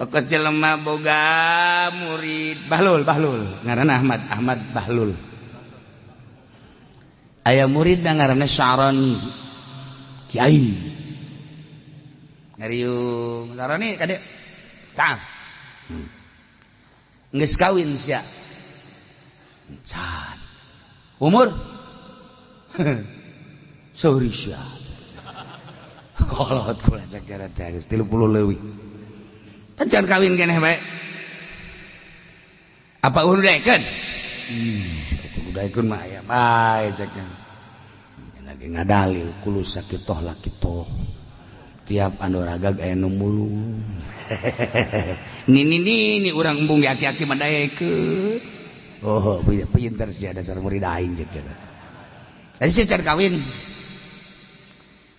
Tokos jelema boga murid Bahlul, Bahlul ngaranna Ahmad, Ahmad Bahlul. Aya murid ngaranna Syarani. Kiai. Ngariung Syarani kade. Tah. Geus kawin sia. Can. Umur? Sorry sia. Kolot kula cek gara teh geus 30 leuwih. Pan can kawin keneh bae. Apa udah daekeun? Ih, udah daekeun mah aya bae cek. Lagi ngadalil kulu sakitoh lakitoh. Tiap anu ragag aya nu mulung. Nini nini urang embung ge aki-aki mah daekeun. Oh, pinter sia dasar murid aing cek. Tadi sia can kawin.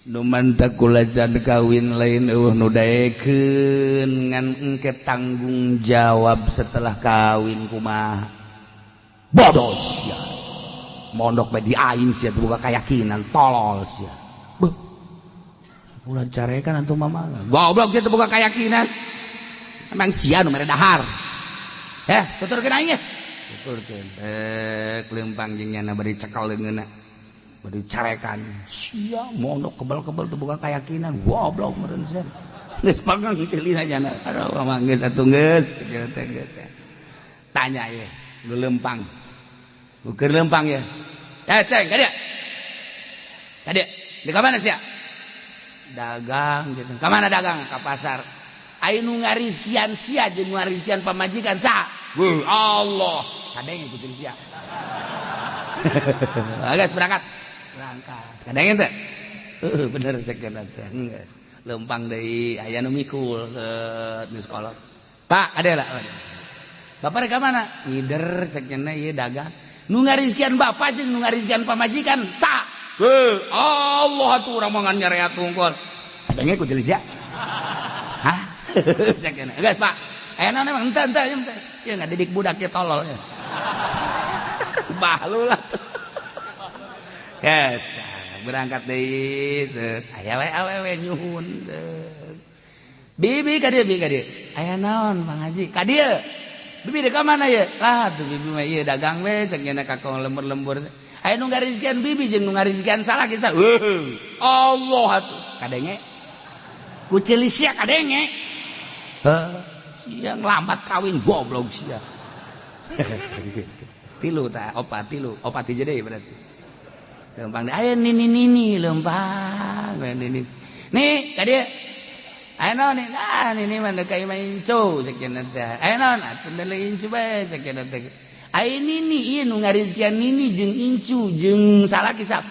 Nu mantak kula can kawin lain eueuh nu daekeun ngan engke tanggung jawab setelah kawin kumaha. Bodoh sia. Mondok bae di aing sia teu boga keyakinan tolol sia. Beuh. Ulah dicarekan antum mah. Goblok sia teu boga keyakinan. Emang sia nu mere dahar. Eh, tuturkeun aing ye. Tuturkeun. Leumpang jeung nyana bari cekel leungeunna. Bari carekan. Sia mondok kebal-kebal teu boga keyakinan. Goblok meureun sia. Geus pangang ceulina nyana. Aduh mah geus atuh geus. Tanya ye, nu leumpang. Nu keur leumpang ye. Eh, ceng, ka dieu. Ka dieu. Di ka mana sia? Dagang gitu. Ka mana dagang? Ka pasar. Aya nu ngarizkian sia jeung ngarizkian pamajikan saha? Wuh, Allah. Kadenge kucing sia. Geus berangkat. Berangkat. Kadenge teh? Heuh, bener sakeuna teh. Geus. Leumpang deui aya nu mikul geus kolot. Pak, kade lah. Bapak rek ka mana? Ngider cek nya ieu dagang. Nu ngarizkian bapak jeung nu ngarizkian pamajikan saha? Heuh, Allah atuh urang mah ngan nyareat tungkol. Kadenge kucing sia. Hah? Cek nya. Geus, Pak. Aya naon emang henteu henteu henteu. Ieu ngadidik budak ieu tolol ya. Bahlul lah tuh. Yes, berangkat deui teu. Aya we awewe nyuhun teu. Bibi ka dieu, bibi ka dieu. Aya naon Mang Haji? Ka dieu. Bibi deuk ka mana ye? Lah tuh bibi mah ieu dagang we cek nya ka lembur-lembur. Aya nu ngarizkian bibi jeung nu ngarizkian salah kisah. Heuh. Allah atuh. Kadenge. Ku ceuli sia kadenge. Heuh, sia nglambat kawin goblok sia. Tilu tah, opat tilu, opat hiji deui berarti. Lempang deui aya nini nini lempang nini. Nih, ka dieu. Aya naon nih? Ah, nini mah deuk ka imah incu cek nya teh. Aya naon? Atuh deuleu incu bae cek nya teh. Aya nini ieu nu ngarizkian nini jeung incu jeung salaki sap.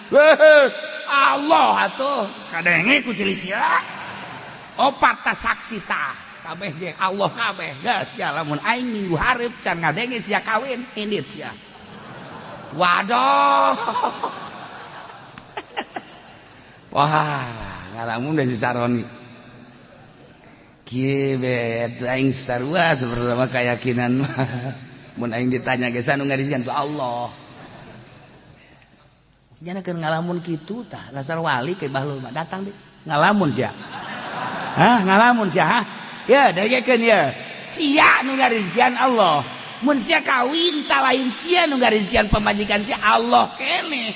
Allah atuh kadenge ku ceuli sia. Opat ta saksi tah kabeh ge Allah kabeh. Geus sia lamun aing minggu hareup can ngadenge sia kawin indit sia. Waduh. Wah, ngalamun da si Saroni. Kieu be aing sarua seperti keyakinan mah. Mun aing ditanya ge nu ngarizkian tu Allah. Jana keur ngalamun kitu tah dasar wali ke bahlul mah datang deui. Ngalamun sia. Hah, ngalamun sia ha? Ya, dagekeun ya. Sia nu ngarizkian Allah. Mun sia kawin ta lain sia nu ngarizkian pamajikan sia Allah keneh.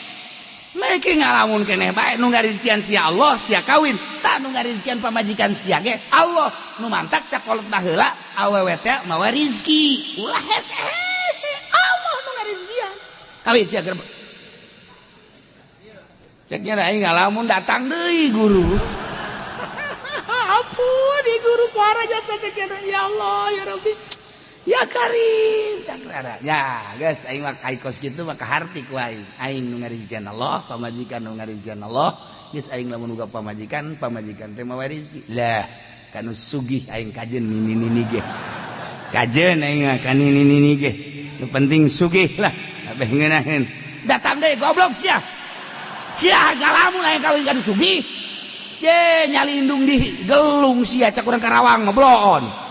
Mereka ngalamun keneh bae nu ngarizkian sia Allah, sia kawin. Ta nu ngarizkian pamajikan sia ge Allah. Nu mantak cak kolot baheula awewe teh mawa rizki. Ulah hese-hese Allah nu ngarizkian. Kawin sia gerbek. Cek nya aing ngalamun datang deui guru. Ampun di guru para jasa cek ya Allah ya Rabbi. Ya Karim, tak rara. Ya, geus aing mah kos kitu mah kaharti ku aing. Aing nu ngarizkian Allah, pamajikan nu ngarizkian Allah. Geus aing lamun uga pamajikan, pamajikan teh mawa rezeki. Lah, kanu sugih aing kajeun nini-nini ge. Kajeun aing mah ka nini-nini ge. Nu penting sugih lah, kabeh ngeunaheun. Datang deui goblok sia. Sia galamun aing kawin kanu sugih. Ce nyalindung di gelung sia cak urang Karawang ngebloon.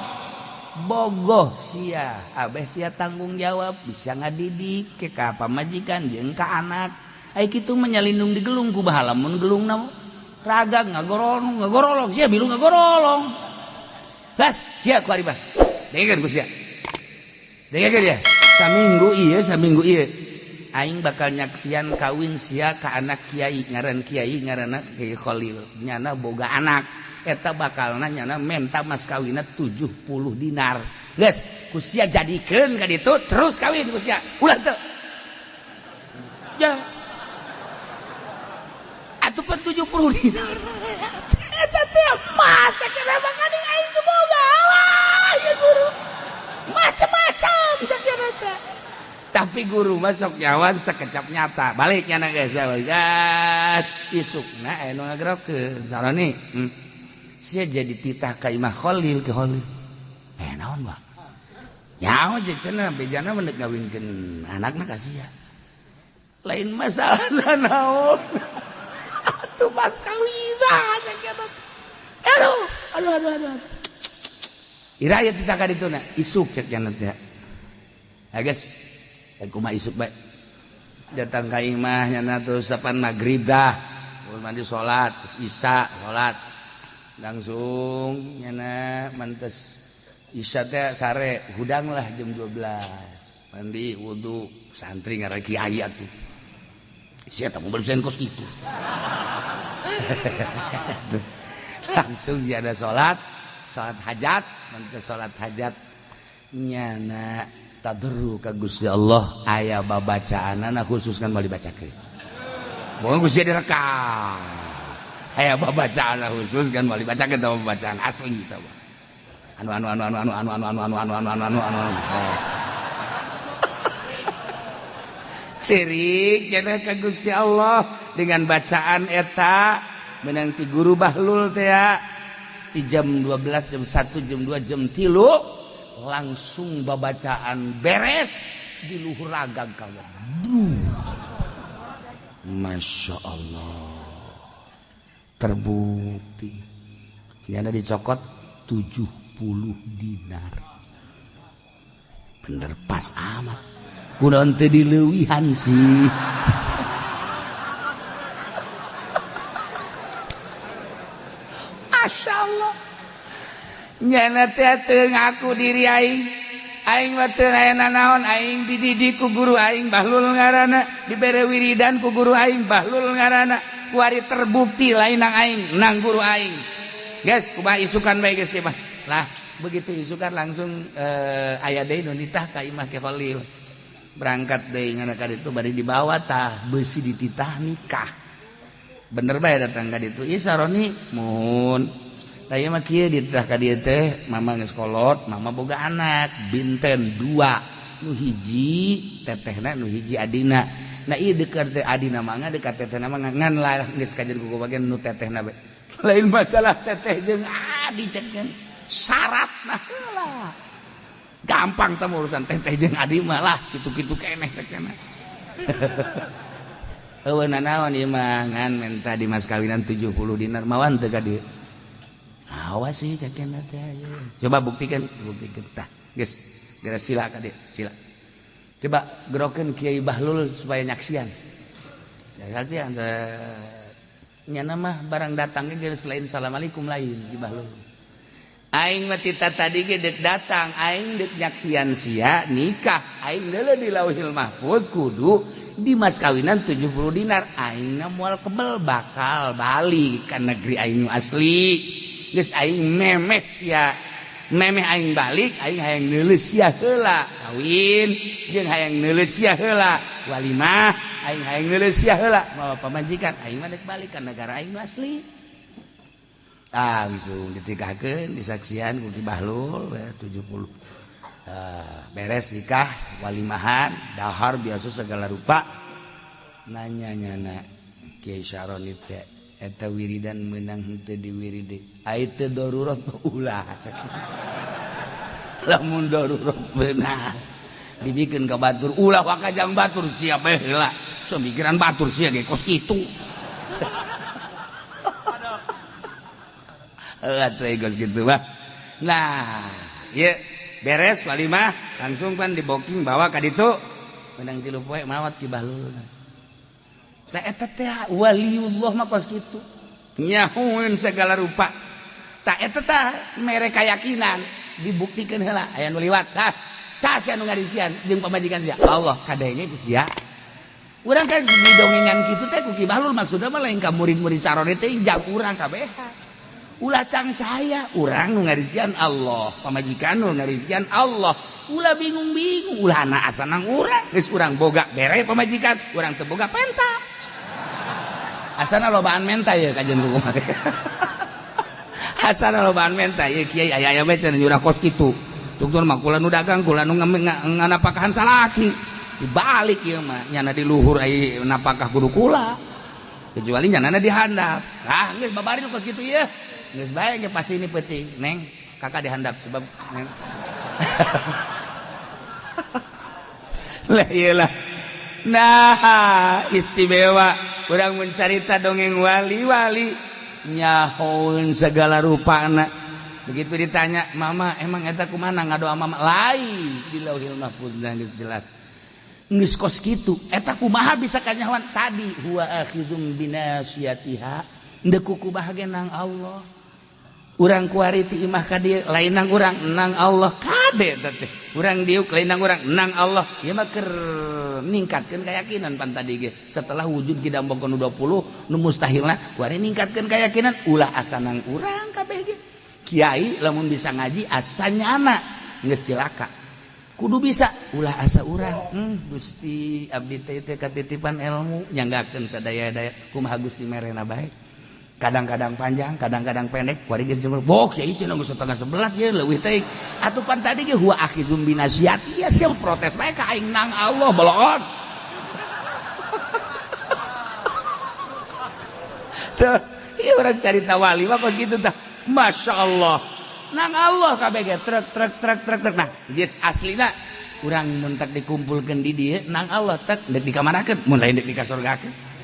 Bogoh sia, abeh sia tanggung jawab bisa ngadidik ke ka pamajikan jeung ka anak. Ai kitu mah nyalindung di gelung ku bahala mun gelungna raga ngagorolong ngagorolong sia bilu ngagorolong. Gas sia ku ari mah. Dengekeun ku sia. Dengekeun ya. Saminggu ieu, saminggu ieu. Aing bakal nyaksian kawin sia ka anak kiai ngaran kiai ngaranna Kiai Khalil. Nyana boga anak. Eta bakalna nyana menta mas kawinna 70 dinar. Geus, ku sia jadikeun ka ditu terus kawin ku sia. Ulah teu. Ya. Atuh pan 70 dinar. Eta teh emas kenapa aing teu boga. Alah, ya guru. Macam-macam cek teh. Tapi guru masuk nyawan sekecap nyata. Balik nyana geus. Isukna aya nu ngagerokeun. Saroni, sia jadi titah ka Imah Khalil ke Khalil. Naon bah? Nyaho cenah bejana mendek ngawinkeun anakna ka sia. Lain masalah naon. Atuh pas kawin sakit. Aduh, aduh aduh aduh. Ira aya titah ka dituna, isuk cek nya teh. Ha geus, kumaha isuk bae. Datang ka imah nyana terus depan magrib dah. Mandi salat, terus isya salat. Langsung nyana mantes isya teh sare hudang lah jam 12. Mandi wudu, santri ngaran kiai atuh. Sia teh mobil kos kitu. Langsung dia ada salat, salat hajat, mantes salat hajat nyana tadarru ka Gusti Allah aya babacaanana khusus kan moal dibacakeun. Moal Gusti direkam. Aya babacaan khusus kan moal dibacakeun tah bacaan asli tah. Anu anu anu anu anu anu anu anu anu anu anu anu anu. Sirik cenah ka Gusti Allah dengan bacaan eta menang ti guru Bahlul teh di jam 12, jam 1, jam 2, jam 3 langsung babacaan beres di luhur ragang kawan. Masya Allah. Terbukti. Nyana dicokot 70 dinar. Bener pas amat. Kunaon teu dileuwihan sih. Masya Allah. Nyana teh teu ngaku diri aing. Aing mah teu aya nanaon, aing dididik ku guru aing Bahlul ngaranna, dibere wiridan ku guru aing Bahlul ngaranna. Kuari terbukti lain nang aing, nang guru aing. Geus kumaha isukan bae geus mah. Lah, begitu isukan langsung aya deui nu nitah ka imah Ki Khalil. Berangkat deui ngana ka ditu bari dibawa tah beusi dititah nikah. Bener bae datang ka ditu. Ieu Saroni muhun. Tah ieu mah kieu dititah ka dieu teh mama geus kolot, mama boga anak binten 2. Nu hiji tetehna, nu hiji adina. Nah ieu dekat teh adina mangga dekat tetehna mangga ngan lah geus kajeun ku bagian nu tetehna bae. Lain masalah teteh jeung adi cek syaratna heula. Gampang teh urusan teteh jeung adi mah lah kitu-kitu keneh teh kana. Eueuh nanaon ieu mah ngan menta di mas kawinan 70 dinar mawan teu ka dieu. Awas sih cek teh. Coba buktikan, buktikan tah. Geus, geura sila ka dieu, sila. Coba gerokeun Kiai Bahlul supaya nyaksian. Nyaksian nyana mah barang datang ge selain assalamualaikum lain Ki Bahlul. Aing mah tita tadi ge deuk datang, aing deuk nyaksian sia nikah, aing deuleu di Lauhil Mahfud kudu di mas kawinan 70 dinar, aingna moal kebel bakal balik ka negeri aing asli. Geus aing memeh sia, memeh aing balik, aing hayang neuleus sia heula kawin, jeung hayang neuleus sia heula walimah, aing hayang neuleus sia heula mawa pamajikan, aing mah deuk balik ka negara aing asli. Langsung ditikahkeun disaksian ku Ki Bahlul 70. Beres nikah walimahan dahar biasa segala rupa. Nanya nyana Kiai Syaroni teh eta wiridan meunang henteu diwiridi. Ai teu darurat ulah sakitu. Lamun darurat beunang dibikeun ka batur ulah wakajang batur sia bae heula. So mikiran batur sia ge kos kitu. Atuh gitu mah. Nah, ieu beres walimah langsung pan diboking bawa ka ditu. Menang 3 poe mawat Ki Bahlul. Tah eta teh waliullah mah kos kitu. Nyahueun segala rupa. Tah eta tah mere keyakinan dibuktikan heula aya nu liwat. Tah saha sia nu ngarizkian jeung pamajikan sia? Allah kadenge ku sia. Urang kan didongengan kitu teh ku Ki Bahlul maksudna mah lain ka murid-murid sarone teh jam urang kabeh. Ulah cangcaya urang nu ngarizkian Allah, pamajikan nu ngarizkian Allah. Ulah bingung-bingung, ulah anak asa nang urang, geus urang boga bere pamajikan, urang teu boga penta. Asana lobaan menta ye kajian ku kumaha. Asana lobaan menta ye kiai aya-aya bae cenah nyurah kos kitu. Tuktur mah kula nu dagang, kula nu nganapakahan salaki. Dibalik ieu mah nyana di luhur ai napakah kudu kula. Kecuali nyanana di handap. Ah geus babari nu kos kitu ieu. Geus bae ge pasti ini peuting, Neng, kakak dihandap sebab Neng. Lah iyalah. Nah, istimewa urang mun carita dongeng wali-wali nyahoeun segala rupana. Begitu ditanya, "Mama, emang eta kumaha ngadoa mama?" Lain di Lauhil Mahfuz geus jelas. Geus kos kitu, eta kumaha bisa kanyahoan tadi huwa akhizum binasiyatiha. Ndeu kumaha ge nang Allah. Urang kuari ti imah ka dieu lain nang urang nang Allah kade eta teh. Urang diuk lain nang urang nang Allah. Ieu mah keur ningkatkeun keyakinan pan tadi ge. Setelah wujud kidambongkeun nu 20 nu mustahilna kuari ningkatkeun keyakinan ulah asa nang urang kabeh ge. Kiai lamun bisa ngaji asa nyana geus cilaka. Kudu bisa ulah asa urang. Gusti abdi teh teh katitipan ilmu nyanggakeun sadaya-daya kumaha Gusti merena bae. Kadang-kadang panjang, kadang-kadang pendek. Kuari geus jemur, "Boh, kiai cenah geus 10:30 ye leuwih teh." Atuh pan tadi ge huwa akhizum binasiyati ya sia protes bae ka aing nang Allah boloon. Tuh, ieu urang carita wali mah kos kitu tah. Masya Allah. Nang Allah kabeh ge trek trek trek trek trek. Nah, geus aslina urang mun tak dikumpulkeun di dieu nang Allah tek deuk dikamanakeun mun lain deuk dikasorgakeun.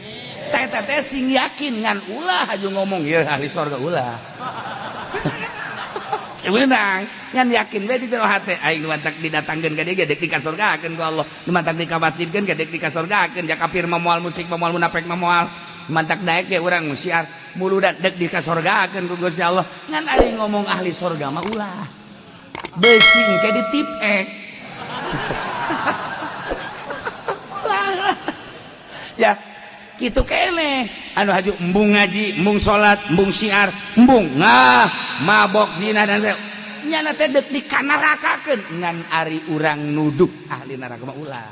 Teh teh sing yakin ngan ulah aju ngomong ieu ahli sorga ulah. Kewenang ngan yakin we di jero hate aing nu mantak didatangkeun ka dieu ge deuk dikasorgakeun ku Allah. Nu mantak dikamasjidkeun ge deuk dikasorgakeun ja kafir mah moal musyrik mah moal munafik mah moal. Mantak daek ge urang syiar muludan deuk dikasorgakeun ku Gusti Allah. Ngan aing ngomong ahli sorga mah ulah. Beusi engke ditipek. Ya kitu keneh anu haju embung ngaji, embung salat, embung syiar, embung ngah mabok zina dan nyana teh deuk dikanarakakeun ngan ari urang nuduh ahli neraka mah ulah.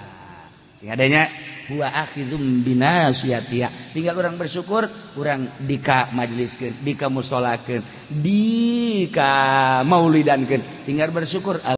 Sing adanya huwa akhizum binasiyatiha. Tinggal urang bersyukur, urang dika majeliskeun, dika musolakeun, dika maulidankeun. Tinggal bersyukur.